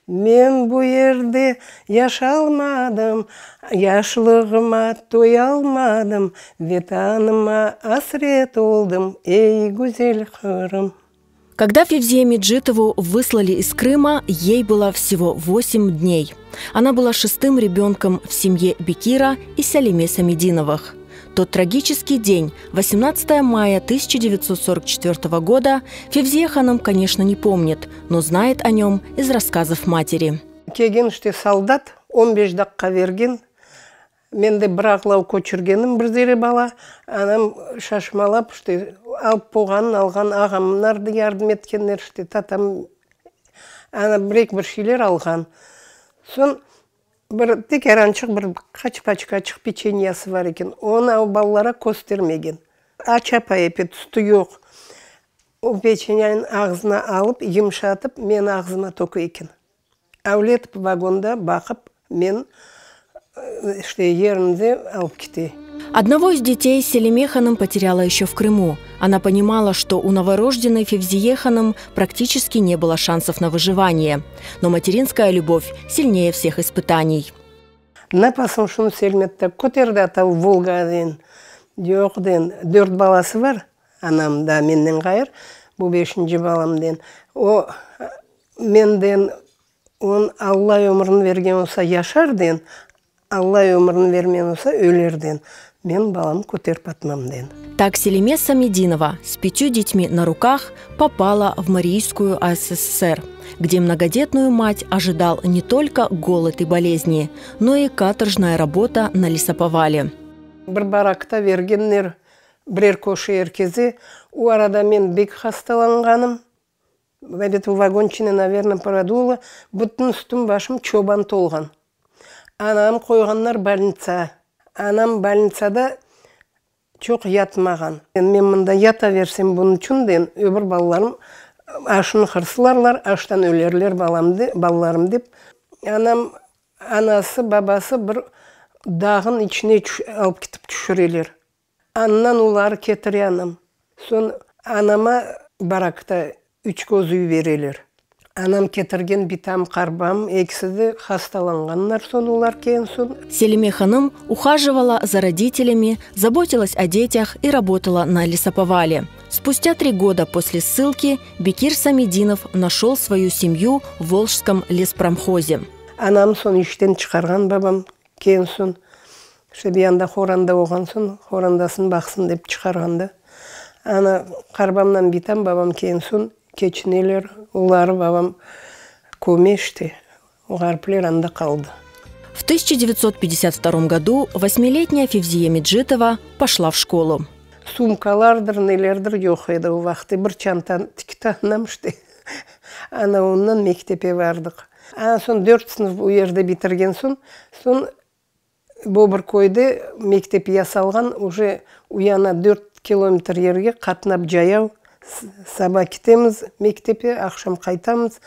Men bu yerde yaşalmadım, Yaşlığıma toyalmadım, Vetanıma asret oldım, Ey, güzel Qırım. Когда Февзие Меджитову выслали из Крыма, ей было всего 8 дней. Она была шестым ребенком в семье Бекира и Салиме Самединовых. Тот трагический день, 18 мая 1944 года, Февзие Ханым, конечно, не помнит, но знает о нем из рассказов матери. Kelgen işte soldat 15 daqqa bergen, men de bir ağlav köçürgenim bir zere bala, anam şaşmalap işte alıp bolğanın alğan, ağamlar da yardım etkenler işte, tatam ana bir eki bir şeyler alğan. Soñ bir tekârançıq bir qaç paçkaçıq peçenyası bar eken, onı o balalara köstermegen. Aç apay epet, sütü yoq. O peçenyanı ağzına alıp, yımşatıp, meni ağzıma töke eken. Avletip vagonda baqıp, men işte yerimde alıp kete. Одного из детей Селиме Ханым потеряла еще в Крыму. Она понимала, что у новорожденной Февзие Ханым практически не было шансов на выживание. Но материнская любовь сильнее всех испытаний. Napasıñ şunı Selmette köterdi atav Volga den, yoq den, dört balası bar, anam da menden ğayır, bu beşinci balam den. O menden on Alla ömrün bergen olsa yaşar den, Alla ömrün bermen olsa öler den. Men balam köterip atmam den. Так Селиме Самединова с пятью детьми на руках попала в Марийскую АССР, где многодетную мать ожидал не только голод и болезни, но и каторжная работа на лесоповале. Bir barakta bergenler birer köşe erkeze. O arada men bek hastalanğanım. Ebet, o vagon içine, naverno, продуло. Bütün üstüm başım çoban tolğan. Anam qoyğanlar bolnitsa. Anam bolnitsada çoq yatmağan. Men mında yata bersem bunıñ içün den, öbür balalarım aşını hırslarlar, aştan ölerler balam balalarım dep. Anam, anası, babası bir dağnıñ içine alıp ketip tüşüreler. Andan oları ketire anam. Soñ anama barakta üç köz üy bereler. Anam ketirgen bitam, qarbam, ekisi de hastalanğanlar soñ olar keyin soñ. Селиме Ханым ухаживала за родителями, заботилась о детях и работала на лесоповале. Спустя 3 года после ссылки Бекир Самединов нашел свою семью в Волжском леспромхозе. Anam soñ işten çıqarğan babam keyin soñ. İşte bir yanda qoranda bolğan soñ, qorandasın baqsın dep çıqarğanda. Ana qarbamdan bitam babam keyin soñ keçineler. Oları babam köme işte. O ğaripler anda qaldı. В 1952 году восьмилетняя Февзия Меджитова пошла в школу. Sumkalardır, nelerdir yoq edi o vaqıtte. Bir çanta tikti anam işte. Ana ondan mektepke bardıq. Ana soñ dört sınıf o yerde bitirgen soñ, soñ Bobırköyde mektep yasalğan, уже uyana 4 kilometr yerge qatnap cayav saba ketemiz mektepke, aqşam qaytamız.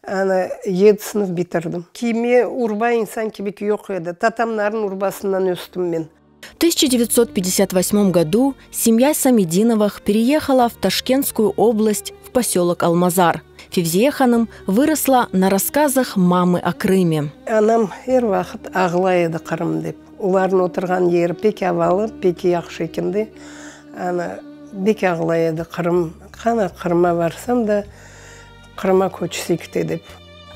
Ana 7 sınıf bitirdim. Kiyme urba insan kibi yoq edi. Tatamların urbasından östüm men. В 1958 году семья Самединовых переехала в Ташкентскую область, в поселок Алмазар. Февзие Ханым выросла на рассказах мамы о Крыме. Anam er vaqıt ağlay edi Qırım dep. Olarnıñ oturğan yeri pek avalı, pek yahşı eken de. Ana bek ağlay edi Qırım. Qana Qırımğa barsam da Qırımğa köçsek te dep.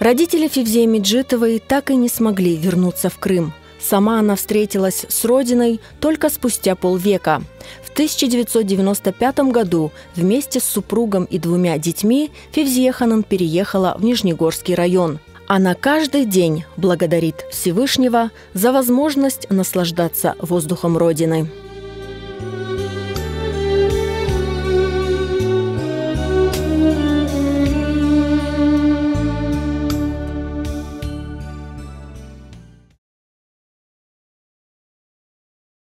Родители Февзии Меджитовой так и не смогли вернуться в Крым. Сама она встретилась с родиной только спустя полвека. В 1995 году вместе с супругом и двумя детьми Февзие Ханым переехала в Нижнегорский район. Она каждый день благодарит Всевышнего за возможность наслаждаться воздухом Родины.